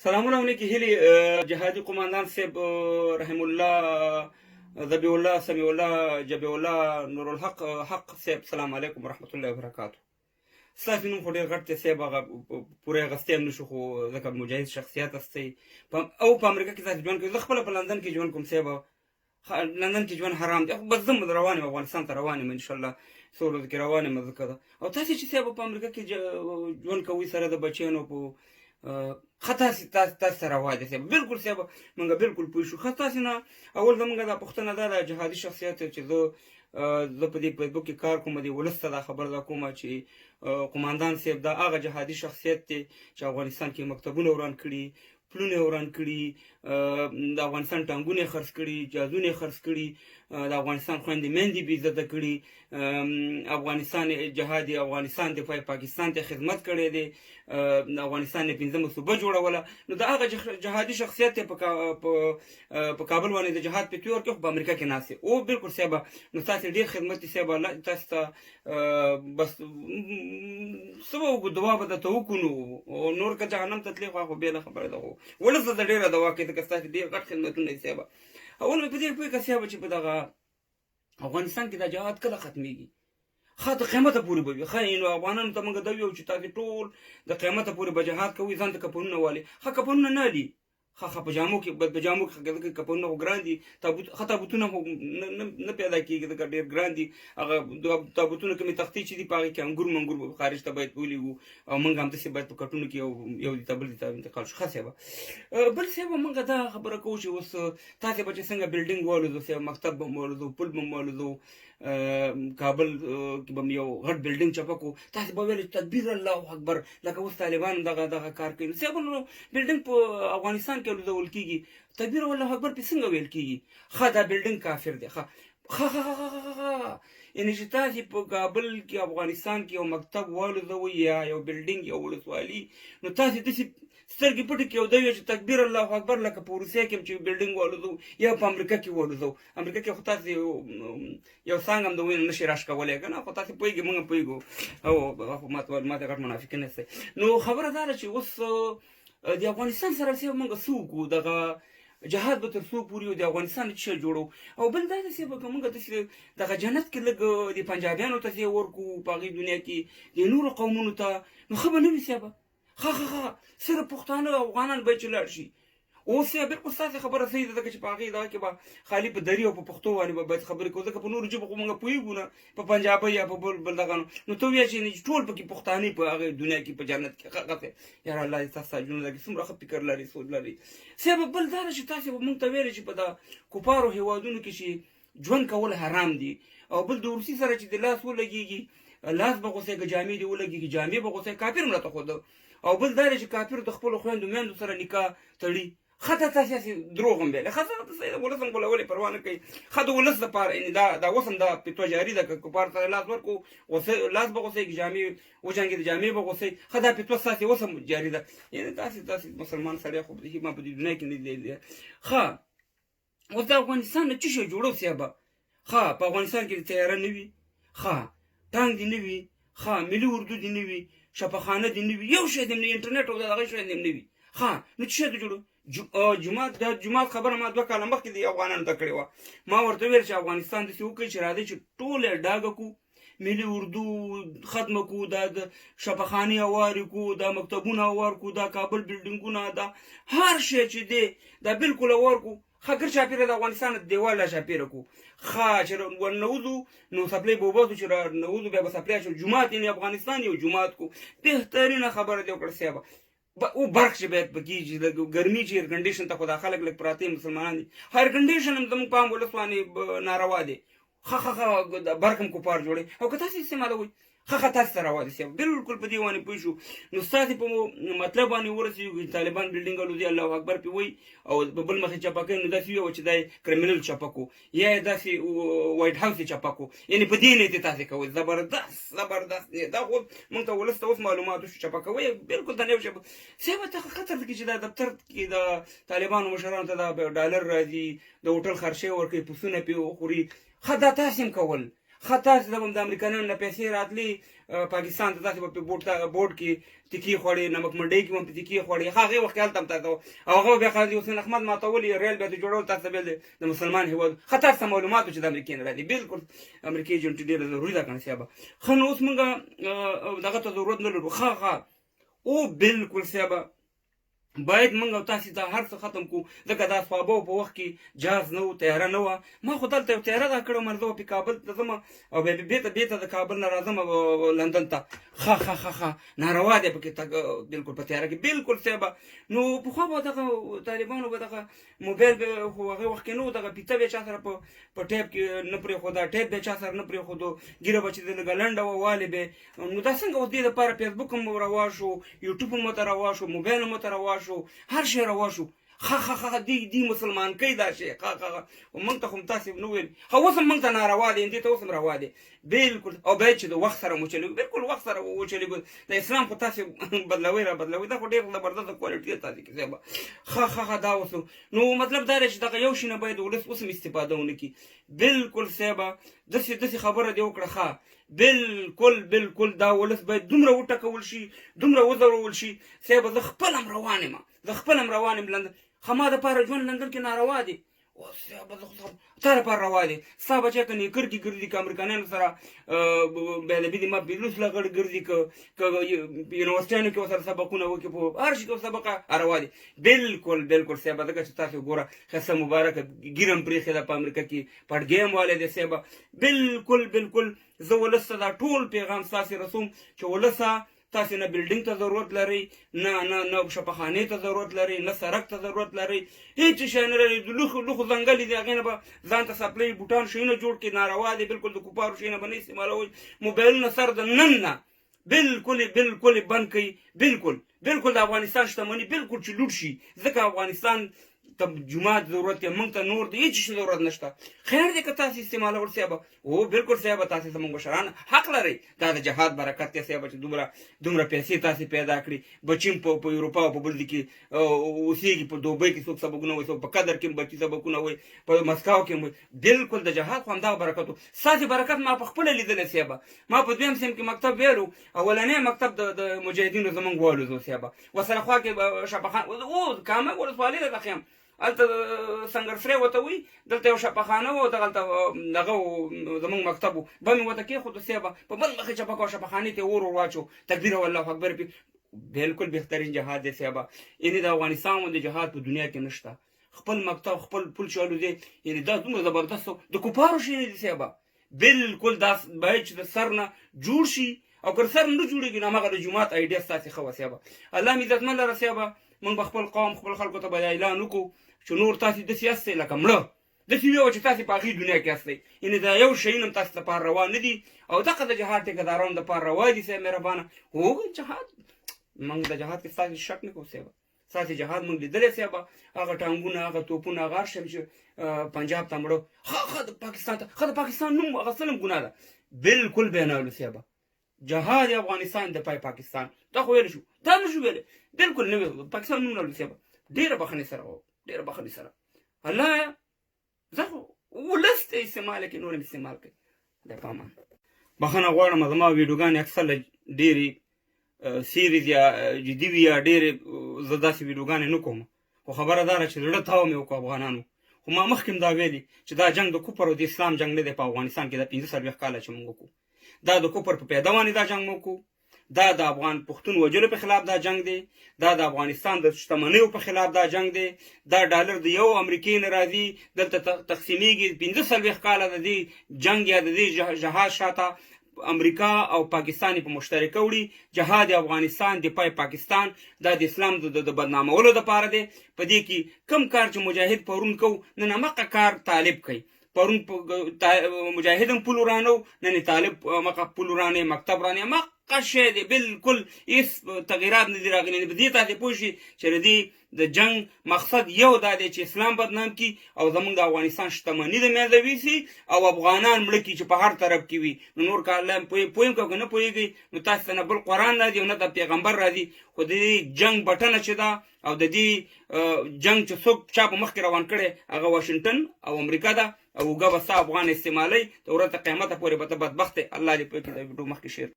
سلامونه او نیکې هیلې جهادي قوماندان صاحب رحم الله ذبیح الله سمیع الله جبیع الله نورالحق حق صاحب، سلام علیکم ورحمت الله وبرکاتو. ستاسو نوم خو ډېر غټ دی صاحب، هغه پوره اخیستی هم نشو، خو ځکه مجاهد شخصیت استئ او په امریکا کې تاسو ژوند کوئ. زه خپله په لندن کې ژوند کوم صاحب، لندن کې ژوند حرام دی، خو بس زه روان یم، افغانستان ته روان یم، انشاءالله څو ورځو کې روان یم. ځکه ده او تاسې چې صاحب په امریکا کې ژوند کوئ سره د بچیانو په ښه تاسې تاسې ته روا دی صاحب، بالکل صاحب، موږ بالکل پوه شو. ښه تاسې نه اول زموږ دا پوښتنه دا ده جهادي شخصیت چې زه په دې فیسبوک کې کار کوم، دې ولس ته دا خبر دا کوم چې قوماندان صاحب دا هغه جهادي شخصیت دی چې افغانستان کې مکتبونه وران کړي، پلونه وران کړي، د افغانستان ټانګونه یې خرڅ کړي، جازونه یې خرڅ کړي، د افغانستان خویندې میندې بې عزته کړي، افغانستان جهاد افغانستان دفاع پاکستان ته خدمت کړی دی، د افغانستان یې پنځمه صوبه جوړوله. نو د هغه جهادي شخصیت دی په کابل باندې د جهاد په تیور کې، خو په امریکا کې ناست او بالکل صاحب، نو تاسې ډېر خدمت دی صاحب. تاسې ته بس څه به وکړو، دعا به درته وکړو، نو نور که جهنم ته تلې خو بېله خبره ده، خو ولس ته ډېره دوا کوي ځکه ستاسې ډېر غټ خدمتونه دي صاحب. اول مې په دې پوه کړه صاحب چې په دغه افغانستان کې دا جهاد کله ختمېږي؟ ښه د قیامته پورې به وي. ښه نو افغانانو ته موږ دا ویو چې تاسې ټول د قیامته پورې به جهاد کوئ، ځان ته کفنونه والي. ښه کفنونه نه الي، ښه ښه په جامو کې، په جامو کې ځکه کفنونه خو ګران دي، تابوت ښه تابوتونه خو نه پیدا کېږي ځکه ډېر ګران دي. هغه تابوتونه کومې تختې چې دي په هغې کې انګور منګور به خارج ته باید ولیږو او موږ همداسې باید په کټونو کې یو دي ته بل دي ته انتقال شو. ښه صاحب، بل صاحب موږ دا خبره کوو چې اوس تاسې به چې څنګه بلډینګ والوزو صاحب، مکتب به مو والوزو، پل به مو والوزو، کابل کې به یو غټ بلډینګ چپه کو، تاسې به ویل تکبیر الله اکبر، لکه اوس طالبان دغه دغه کار کوي. صاحب نو بلډینګ په افغانستان کې الوزول کېږي، تکبیر الله اکبر پې څنګه ویل کېږي؟ ښه دا بلډینګ کافر دی. ښه ښه ښه ښه ښه ښه، یعنې چې تاسې په کابل کې افغانستان کې یو مکتب والوزوئ یا یو بلډینګ یو ولسوالي، نو تاسې داسې سترګې پټې کړي او دا وایي چې تکبیر الله اکبر، لکه په روسیه کې هم چې بلډینګ والوزو یا په امریکا کې والوزو. امریکا کې خو تاسې یو څانګه هم د وینې نشي راشکولی که نه، خو تاسې پوهېږئ، موږ هم پوهېږو، او خو ماته غټ منافقین یاستئ. نو خبره دا ده چې اوس د افغانستان سره صاحب موږ څه وکړو، دغه جهاد به تر څو پورې د افغانستان څه شی جوړو؟ او بل دا ده صاحب که موږ داسې دغه جنت کې لږ د پنجابیانو ته ځای ورکړو، په هغې دنیا کې د نورو قومونو ته، نو ښه به نه وي صاحب؟ ښه ښه ښه، صرف پښتانه او افغانان باید چې لاړ شي. اوس یې بالکل ستاسې خبره صحیح ده، ځکه چې په هغې دغه کې به خالي په دري او په پښتو باندې به باید خبرې کوو، ځکه په نورو ژبو خو موږ پوهېږو نه، په پنجابۍ یا په بل بل دغه. نو ته وایې چې ټول پکې پښتانه په هغې دنیا کې په جنت کې. ښه ښه یاره، الله دې تاسو ته اجرونه درکړي، څومره ښه فکر لري، سوچ لري صاحب. بل دا ده چې تاسې به موږ ته ویلې چې په دا کفارو هېوادونو کې چې ژوند کول حرام دي، او بل د روسي سره چې د لاس ولګېږي لاس به غوسه که جامې دې ولګېږي جامې به غوسه، کافر هم راته ښوده. او بل دا دی چې کافر د خپلو خویندو میندو سره نکاح تړي. ښه ته تاسې هسې دروغ هم ویلې. ښه څه ولس هم غولولې پروا نه کوي. ښه د ولس لپاره یعنې دا اوس هم دا فتوا جاري ده، که کفار سره لاس ورکړو غوسه لاس به غوسه که جامې وجنګېد جامې به غوسه. ښه دا فتوا ستاسې اوس هم جاري ده، یعنې تاسې مسلمان سړی خو ما په دې دنیا کې نه دی لیدلی. ښه اوس د افغانستان نه څه شی جوړو صاحب؟ ښه په افغانستان کې طیاره نه وي، ښه ټانک دې نه وي، ښه ملي اردو دې نه وي، شفاخانه دې نه وي، یو شی دې نه، انټرنیټ او دغه شی دې نه وي. ښه نو څه شی دې جوړو؟ جومات، د جومات خبره ما 2 کاله مخکې د افغانانو ته کړې وه. ما ورته ویل چې افغانستان داسې وکړي چې راځئ چې ټوله ډاګه کو، ملي اردو ختمه کو، دا د شفاخانې اوارې کو، دا مکتبونه اوار کو، دا کابل بلډینګونه، دا هر شی چې دی دا بالکل اوار کو. ښه ګر چاپېره د افغانستان دیوال لا چاپېره کو. ښه چې ورنوځو نو څپلۍ به وباسو، چې رانوځو بیا به څپلۍ اچو. جومات یعنې افغانستان یو جومات کو. بهترینه خبره دې وکړه صاحب. او برق چې باید پکې چې لږ ګرمي چې air condition ته خو دا خلک لږ پراته مسلمانان دي، air condition هم زموږ په عام ولس باندې ناروا دی. ښه ښه ښه، برق هم کفار جوړوي او که تاسو استعمالوئ. ښه ښه، تاسو ته روا دي صاحب، بالکل په دې باندې پوه شو. نو ستاسې په مطلب باندې ورسېږو چې طالبان بلډینګ الوزي الله اکبر پې وایي او په بل مخې چپه کوي، نو داسې ویو چې دا criminal چپه کو یا یې داسې وایټ هاوس یې چپه کو، یعنې په دې نیت یې تاسې کوئ. زبردست زبردست. دا خو موږ ته ولس ته اوس معلومات وشو، چپه کوئ بالکل دا نه یو شی صاحب. ته خطر کې چې دا دفتر کې د طالبانو مشرانو ته دا ډالر راځي، د هوټل خرچې ورکوي، پسونه پې وخوري. ښه دا تاسې هم کول. ښه تاسې ته به هم د امریکایانو نه پیسې راتلې. پاکستان ته تاسې به په بوټ بورډ کې تکي خوړې، نمک منډۍ کې هم تکي خوړې، هغې وخت کې هلته هم تاسو او هغه بیا قاضي حسین احمد ماتولي ریل بیا جوړول تاسو به د مسلمان هیواد ښه تاسو ته معلومات چې د امریکې نه راځي. بالکل امریکې ایجنټ ډېره ضروري ده که نه صاحبه. ښه نو اوس موږ دغه ته ضرورت نه لرو. ښه ښه او بالکل صاحبه باید موږ او تاسې دا هر څه ختم کړو، ځکه دا صحابو په وخت کې جاز نه و، طیاره نه وه. ما خو دلته یو طیاره دا کړې وه، زه په کابل ته ځم او بیا بېرته د کابل نه راځم لندن ته. ښه ښه ښه ښه ناروا دی پکې تګ بالکل په طیاره کې بالکل صاحبه. نو پخوا به دغه طالبانو به دغه موبایل به خو هغې وخت کې نه و، دغه پیته به چا سره په ټیپ کې نه پرېښوده، ټیپ به چا سره نه پرېښودو، ږیره به چې لږه لنډه وه والې به. نو دا څنګه اوس دې دپاره فیسبوک هم روا شو، یوټیوب هم ورته روا شو، موبایل هم ورته روا شو، هر شی روا شو. ښه ښه ښه دی مسلمان کوي دا شی. ښه ښه ښه موږ ته خو هم تاسې نه ویل، ښه اوس هم موږ ته ناروا دی، دې ته اوس هم روا دی بالکل. او باید چې د وخت سره مو چلېږو، بالکل وخت سره وچلېږو. د اسلام خو تاسې بدلوئ را بدلوئ، دا خو ډېر زبردسته کوالټي ده تاسې کې صاحبه. ښه ښه ښه دا اوس نو مطلب دا دی چې دغه یو شي نه باید ولس اوس هم استفاده ونه کړي. بالکل صاحبه داسې داسې خبره دې وکړه. ښه بالکل بالکل دا ولس باید دومره وټکول شي، دومره وځورول شي صاحبه. زه خپل هم روان یم، زه خپل هم روان یم لندن. ښه ما دپاره ژوند لندن کې ناروا دی. اوس صاحبه زه خو تا لپاره روا دی، ستا بچی که نیکر کې ګرځي، که امریکایانو سره بېلابېلې دي ما بیلوس لغړ ګرځي، که یونیورسټیانو کې ورسره سبقونه وکړي، په هر شي کې سبق روا دی. بالکل بالکل صاحبه، ځکه چې تاسو ګوره ښه مبارکه ږیره هم پرېښې ده په امریکا کې، پټګی هم والی دی صاحبه. بالکل بالکل زه ولس ته دا ټول پیغام ستاسې رسوم چې ولسه تاسې نه بلډینګ ته ضرورت لرئ، نه نه نه شفاخانې ته ضرورت لرئ، نه سرک ته ضرورت لرئ، هیڅ شی نه لرئ. د لوښو لوښو ځنګلې دي، هغې نه به ځان ته څپلۍ بوټان شیونه جوړ کړئ، ناروا دی بالکل. د کفارو شیونه به نه استعمالوئ. موبایلونه سر د نن نه بالکل بالکل بند کړئ. بالکل بالکل د افغانستان شتمني بالکل چې لوټ شي، ځکه افغانستان ته جومات ضرورت دی، موږ ته نور د هیڅ شي ضرورت نشته. خیر دی که تاسې استعمالول صاحبه. او بالکل صاحبه تاسې زموږ مشران حق لرئ، دا د جهاد برکت دی صاحبه چې دومره دومره پیسې تاسې پیدا کړي. بچي هم په اروپا او په بل ځای کې اوسېږي، په دوبۍ کې څوک سبقونه وایي، څوک په قدر کې هم بچي سبقونه وایي، په مسکو کې هم وایي. بالکل د جهاد خو همدغه برکت و. ستاسې برکت ما په خپله لیدلی صاحبه. ما په دویم سیم کې مکتب ویلو، اولنی مکتب د مجاهدینو زموږ والوزو صاحبه، ورسره خوا کې شپخان او کامه ولسوالۍ ده خیم، هلته سنګرسرې ورته وایي، دلته یو شپخانه وه، دغلته دغه زموږ مکتب و، به مې ورته کېښودو صاحبه، په بل مخې چپه کوه شپخانې ته یې اور ور واچو، تکبیر او الله اکبر پې. بالکل بهترین جهاد دی صاحبه. یعنې د افغانستان غوندې جهاد په دنیا کې نشته. خپل مکتب خپل پل چې الوزي، یعنې دا دومره زبردست د کفارو شی نه دی صاحبه. بالکل دا باید چې د سر نه جوړ شي، او که سر نه جوړېږي نو هماغه د جومات ایډیا ستاسې ښه وه صاحبه. الله مې عزتمن لره صاحبه. موږ به خپل قوم خپل خلکو ته به دا اعلان وکړو چې نور تاسې داسې یاستئ لکه مړه، داسې ویو چې تاسې په هغې دنیا کې یاستئ، یعنې دا یو شیونه هم تاسې لپاره روا نه دي، او دغه د جهاد ټیکهدارانو دپاره روا دي صاحب مهربانه. هو جهاد موږ د جهاد کې ستاسې شک نه کوو صاحب، ستاسې جهاد موږ لیدلی صاحب، هغه ټانګونه هغه توپونه هغه هر شی چې پنجاب ته مړه، ښه ښه د پاکستان ته، ښه د پاکستان نوم اخیستل هم ګناه ده، بالکل به نه الو صاحب. جهاد افغانستان د پای پاکستان دا خو ویل شو، دا نه شو ویلی بالکل نه ویل پاکستان نوم نه الو صاحب. ډېره بخښنې سره و، ډېره بخښنې سره. الله زه خو ولس ته استعمال کړي، نور هم استعمال کړي د پامان. بخښنه غواړم، زما ویډیوګانې اکثر ډېرې سیریز یا جدي وي یا ډېرې زه داسې ویډیوګانې نه کوم، خو خبره دا ده چې زړه تاو مې وکړو افغانانو. خو ما مخکې هم دا ویلي چې دا جنګ د کفر او د اسلام جنګ نه دی په افغانستان کې، دا 45 کاله چې موږ وکړو دا د کفر په پیدا باندې دا جنګ موږ وکړو، دا د افغان پښتون وژلو په خلاف دا جنګ دی، دا د افغانستان د شتمنیو په خلاف دا جنګ دی، دا ډالر د یو امریکې نه راځي دلته تقسیمیږي. 45 کاله د دې جنګ یا د دې جهاد شاته امریکا او پاکستان په مشترکه وړي. جهاد افغانستان د پای پاکستان دا د اسلام د بدنامولو دپاره دی. په دې کې کم کار چې مجاهد پرون کو، نن هماغه کار طالب کوي. پرون مجاهد هم پول ورانو، نن طالب هماغه پول ورانوي، مکتب ورانوي، هماغه شی دی، بالکل هیڅ تغیرات نه دي راغلي. په دې تاسې پوه شئ چې د دې د جنګ مقصد یو دا دی چې اسلام بدنام کړي او زموږ د افغانستان شتمني د منځه ویسي او افغانان مړه کړي چې په هر طرف کې وي. نو نور که الله پوه یم که نه پوهېږئ نو تاسې ته نه بل قرآن راځي او نه د پیغمبر راځي، خو د دې جنګ بټنه چې ده او د دې جنګ چې څوک چا په مخ کې روان کړی هغه واشنګټن او امریکا ده، او اوږه به ستا افغان استعمالوي تر ورځ قیامته پورې به ته بدبخت یې. الله دې پوه کړي. د ویډیو مخکې شیر